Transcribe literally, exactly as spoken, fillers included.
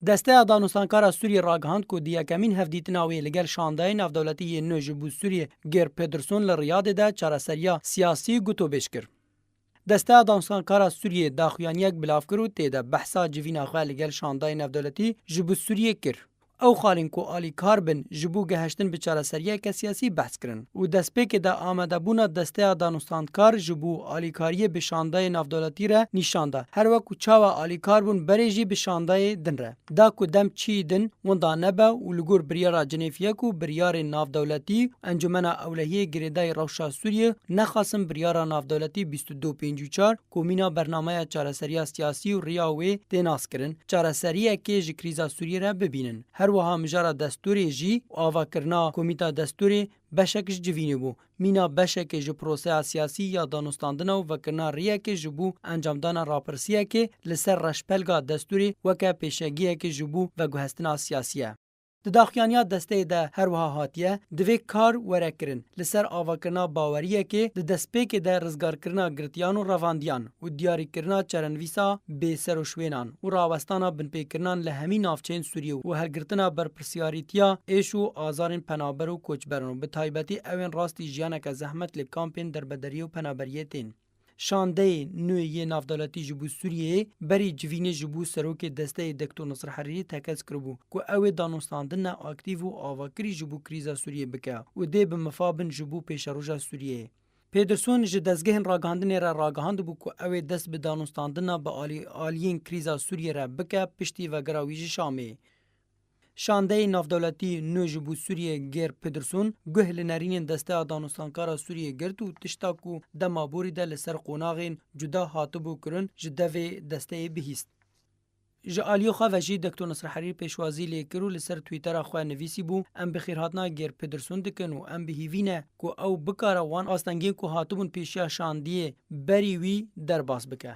Desteya Danûstankara Sûriyê ragihand ku di yekemîn hevdîtina wê li gel şandeyê navdewletî yê nû ji bo Sûriyê Geir Pedersen li Riyadê de çareseriya siyasî gotûbêj kir. Desteya Danûstankara Sûriyê daxuyaniyek belav kir û tê de behsa civîna xwe li gel şandeyê navdewletî ji bo Sûriyê kir. Ew xalên ku alîkar bin ji bo gehiştin bi çareseriyeke siyasî behs kirin û destpêkê de amadebûna Desteya Danûstankar ji bo alîkariyê bi şandeyê navdewletî re nîşan da, her wek ku çawa alîkar bûn berê jî bi şandeyê din re. Da ku dem çî din winda nebe û li gor biryara Cinêfiyê ku biryarên navdewletî Encûmena Ewlehiyê girêdayî rewşa Sûriyê nexasin biryara navdewletî bîst û du pêncî û çar ku mîna bernameya çareseriya siyasî û riya wê tê naskirin, çareseriyekê ji krîza Sûriyê re bibînin. Her wiha mijara destûrê jî û avakirina komîta destûrê beşek ji civînê bû. Mîna beşekê ji proseya siyasî ya danûstandina û vekirina riyekê ji bo encamdana rapirsiyekê li ser reşbelga destûrê weke pêşegiyekê ji bo veguhestina siyasî ye. Di daxuyaniya desteyê de her wiha hatiye, divê kar were kirin li ser avakirina baweriyekê di destpêkê de rizgarkirina girtiyan û revandiyan û diyarîkirina çarenivîsa bêseroşwênan û rawestana binpêkirinan li hemî navçeyên Sûriyê û helgirtina berpirsiyarîtiya êş û azarên penaber û koçberan û bi taybetî ewên rastî jiyaneke zehmet li kampên derbederiyê û penaberiyê tên. Şandeyê nû yê navdewletî ji bo Sûriyeyê berî civînê ji bo serokê desteyê Doktor Nasir Herîrî tekez kiribû ku ew ê danûstandina aktîf û avakirî ji bo krîza Sûriyê bike û dê bi mifa bin ji bo pêşeroja Sûriyeyê. Pedersen ji dezgehên ragihandinê re ragihandibû ku ew ê dest bi danûstandina bi alî-, aliyên krîza Sûriyê re bike piştî vegera wî ji Şamê. Şandeyê navdewletî nû ji bo Sûriyê Geir Pedersen guh li nerînên Desteya Danûstankara Sûriyê girt û tişta ku dema borî de li ser qonaxên cuda hatibû kirin ji devê desteyê bihîst. Ji aliyê xwe ve jî Doktor Nasir Herîrî pêşwazî lê kir û li ser Twittera xwe nivîsîbû, Em bi xêrhatina Geir Pedersen dikin û em bi hîvî ne ku ew bikare wan astengên ku hatibûn pêşiya şandiyê berî wî derbas bike.